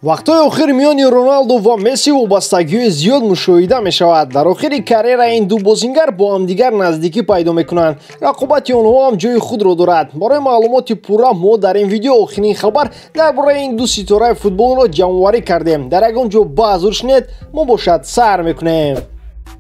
Вақтҳои охир миёни Роналду ва Месси вобастагиҳои зиёд мушоҳида мешавад. Дар охири карьера ин ду бозингар бо ҳамдигар наздикӣ пайдо мекунанд. Рақобати онҳо ҳам ҷои худро дорад. Барои маълумоти пурра мо дар ин видео охирин хабар дар бораи ин ду ситораи футболро ҷамъоварӣ кардем. Дар ягон ҷо баъзур шинед, мо бошад сар мекунем.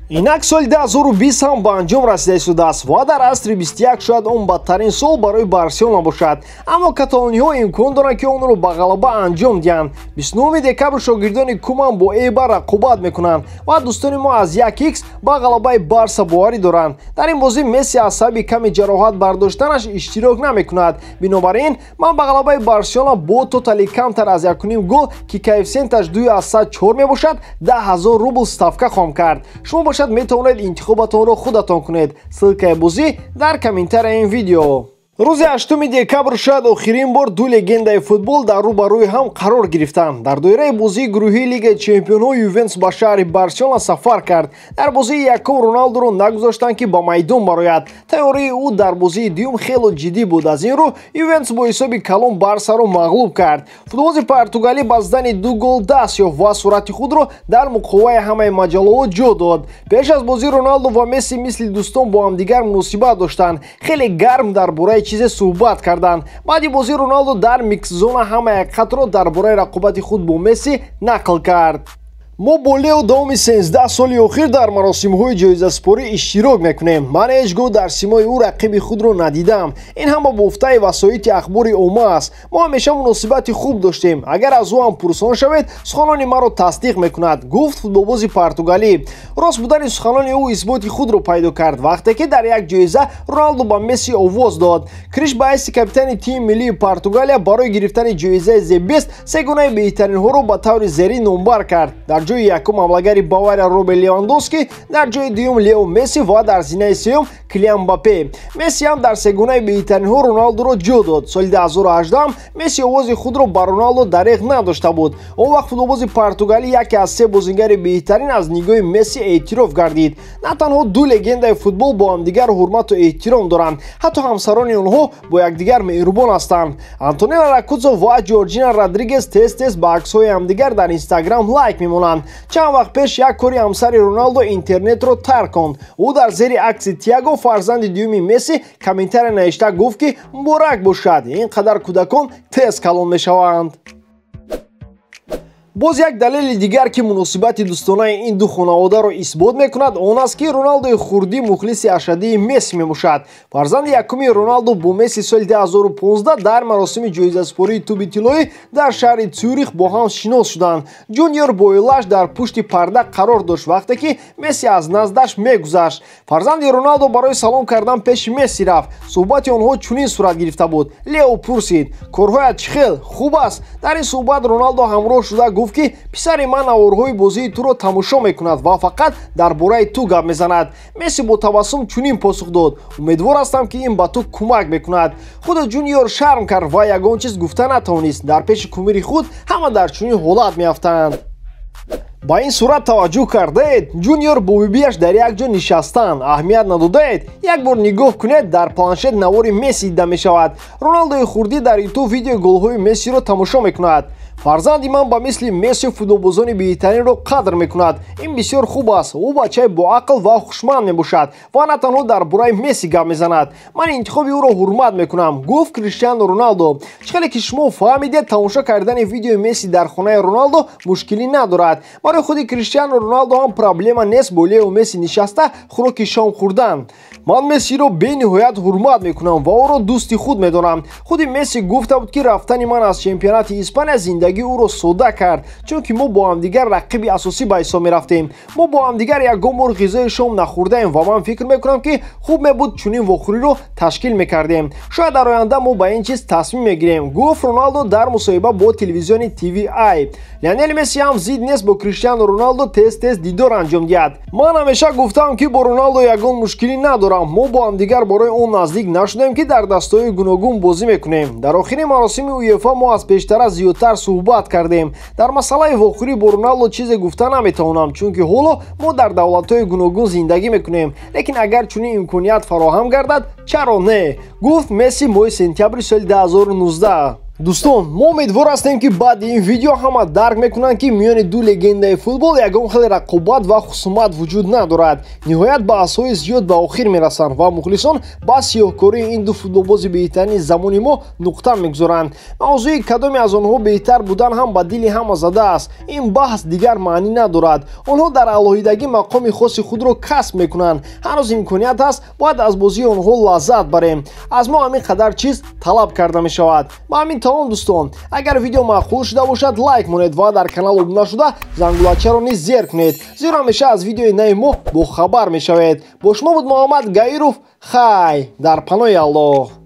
Инак соли 2020 ҳам ба анҷом расида истодааст ва дар асри 21 шояд он бадтарин сол барои Барселона бошад. Аммо каталониҳо имкон доранд, ки онро ба ғалаба анҷом диҳанд. 29 декабр шогирдони Куман бо Эйбар рақобат мекунанд ва дӯстони мо аз 1x ба ғалабаи Барса боварӣ доранд. Дар ин бозӣ Месси аз сабаби ками ҷароҳат бардоштанаш иштирок намекунад. Бинобар ин ман ба ғалабаи Барселона бо тотали камтар аз 1.5 гол, ки коэффисиенташ 2.4 мебошад, 10 000 рубл ставка хоҳам кард. Шумо бошад метавонед интихобатонро худатон кунед. Ссылкаи бозӣ дар комментарияи ин видео. Рӯзи 8 декабр шояд охирин бор ду легендаи футбол дар рӯ ба рӯи ҳам қарор гирифтанд. Дар доираи бозии гурӯҳии Лигаи чемпионҳо Ювентус ба шаҳри Барселона сафар кард. Дар бозии якум Роналдуро нагузоштанд, ки ба майдон барояд. Тайёрии ӯ дар бозии дуюм хело ҷиддӣ буд. Аз ин рӯ Ювентус бо ҳисоби калон Барсаро мағлуб кард. Футболбози португалӣ ба задани ду гол даст ёфт ва сурати худро дар муқоваи ҳамаи маҷаллаҳо ҷо дод. Пеш аз бозӣ Роналду ва Месси мисли дӯстон бо ҳамдигар муносибат доштанд. Хеле гарм дар бораи чизе суҳбат карданд. Баъди бозӣ Роналду дар миксзона ҳамаи ҳақиқатро дар бораи рақобати худ бо Месси нақл кард. Мо бо Лео давоми 13 соли охир дар маросимҳои ҷоизасупорӣ иштирок мекунем. Ман ҳеҷ гоҳ дар симои ӯ рақиби худро надидам. Ин ҳама бофтаи васоити ахбори омма аст. Мо ҳамеша муносибати хуб доштем. Агар аз ӯ ҳам пурсон шавед, суханони маро тасдиқ мекунад, гуфт футболбози португалӣ. Рост будани суханони ӯ исботи худро пайдо кард, вақте ки дар як ҷоиза Роналду ба Месси овоз дод. Криш ба ҳайси капитани тими миллии Португалия барои гирифтани ҷоизаи The Best сегонаи беҳтаринҳоро ба таври зерин номбар кард. Дар ҷои якум ҳамлагари Бавария Роберт Левандовски, дар ҷои дуюм Лео Месси ва дар зинаи сеюм Килиан Мбаппе. Месси ҳам дар сегонаи беҳтаринҳо Роналдуро ҷо дод. Соли 2018 Месси овози худро ба Роналду дареғ надошта буд. Он вақт футболбози португалӣ яке аз се бозингари беҳтарин аз нигоҳи Месси эътироф гардид. На танҳо ду легендаи футбол бо ҳамдигар ҳурмату эҳтиром доранд, ҳатто ҳамсарони онҳо бо якдигар меҳрубон ҳастанд. Антонела Ракузо ва Ҷорҷина Родригес тез-тез ба аксҳои ҳамдигар дар Инстаграм лайк мемонанд. Чанд вақт пеш як кори ҳамсари Роналдо интернетро тарк конд. Ӯ дар зери акси Тиаго, фарзанди дуюми Месси, комментария навишта гуфт, ки муборак бошад, ин қадар кӯдакон тез калон мешаванд. Боз як далели дигар, ки муносибати дӯстонаи ин ду хонаводаро исбот мекунад, он аст, ки Роналдои хурдӣ мухлиси ашаддии Месси мебошад. Фарзанди якуми Роналдо бо Месси соли 2015 дар маросими ҷоизасупории тӯби тиллоӣ дар шаҳри Цюрих бо ҳам шинос шуданд. Ҷуниор бо оилааш дар пушти парда қарор дошт, вақте ки Месси аз наздаш мегузашт. Фарзанди Роналдо барои салом кардан пеши Месси рафт. Суҳбати онҳо чунин сурат гирифта буд. Лео пурсид: «Корҳоят чӣ хел, хуб аст?» Дар ин суҳбат Роналдо ҳамроҳ шуда гуфт, ки писари ман наворҳои бозии туро тамошо мекунад ва фақат дар бораи ту гап мезанад. Месси бо табассум чунин посух дод: «Умедвор ҳастам, ки ин ба ту кӯмак мекунад». Худи Ҷуниор шарм кард ва ягон чиз гуфта натавонист. Дар пеши кумири худ ҳама дар чунин ҳолат меафтанд. Ба ин сурат таваҷҷӯҳ кардаед? Ҷуниор бо бибиаш дар як ҷо нишастанд. Аҳамият надодаед? Як бор нигоҳ кунед, дар планшет навори Месси дида мешавад. Роналдои хурдӣ дар Ютуб видеои голҳои Мессиро тамошо мекунад. Фарзанди ман ба мисли Месси футболбозони беҳтаринро қадр мекунад. Ин бисёр хуб аст. Ӯ бачаи боақл ва хушманд мебошад ва на танҳо дар бораи Месси гап мезанад. Ман интихоби ӯро ҳурмат мекунам, гуфт Криштиану Роналдо. Чӣ хеле ки шумо фаҳмидед, тамошо кардани видеои Месси дар хонаи Роналдо мушкилӣ надорад. Барои худи Криштиану Роналдо ҳам проблема нест бо Лео Месси нишаста хӯроки шом хӯрдан. Ман Мессиро бениҳоят ҳурмат мекунам ва ӯро дӯсти худ медонам. Худи Месси гуфта буд, ки рафтани ман аз чемпионати Испания зиндагии ӯро содда кард, чунки мо бо ҳамдигар рақиби асосӣ ба ҳисоб мерафтем. Мо бо ҳамдигар ягон бор ғизои шом нахӯрдаем ва ман фикр мекунам, ки хуб мебуд чунин вохӯриро ташкил мекардем. Шояд дар оянда мо ба ин чиз тасмим мегирем, гуфт Роналдо дар мусоҳиба бо телевизиони TVI. Лионел Месси ҳам зид нест бо Криштиану Роналдо тез-тез дидор анҷом диҳад. Ман ҳамеша гуфтаам, ки бо Роналдо ягон мушкилӣ надорам. Мо бо ҳамдигар барои он наздик нашудем, ки дар дастаҳои гуногун бозӣ мекунем. Дар охири маросими УЕФА мо аз пештара зиёдтар суҳбат кардем. Дар масъалаи вохӯрӣ бо Роналдо чизе гуфта наметавонам, чунки ҳоло мо дар давлатҳои гуногун зиндагӣ мекунем, лекин агар чунин имконият фароҳам гардад, чаро не, гуфт Месси моҳи сентябри соли 2019. Дӯстон, мо умедвор ҳастем, ки баъди ин видео ҳама дарк мекунанд, ки миёни ду легендаи футбол ягон хеле рақобат ва хусумат вуҷуд надорад. Ниҳоят, баҳсҳои зиёд ба охир мерасанд ва мухлисон ба сиёҳкории ин ду футболбози беҳтарини замони мо нуқта мегузоранд. Мавзӯи кадоме аз онҳо беҳтар будан ҳам ба дили ҳама задааст. Ин баҳс дигар маънӣ надорад. Онҳо дар алоҳидагӣ мақоми хоси худро касб мекунанд. Ҳанӯз имконият ҳаст, бояд аз бозии онҳо лаззат барем. Аз мо ҳамин қадар чиз талаб карда мешавад. Ба ҳамин тамом, дӯстон. Агар видео маъқул шуда бошад, лайк монед ва дар канал обуна шуда, зангулачаро низ зер кунед, зеро ҳамеша аз видеои нави мо бохабар мешавед. Бо шумо буд Муҳаммад Гаиров. Хай, дар паноҳи Аллоҳ.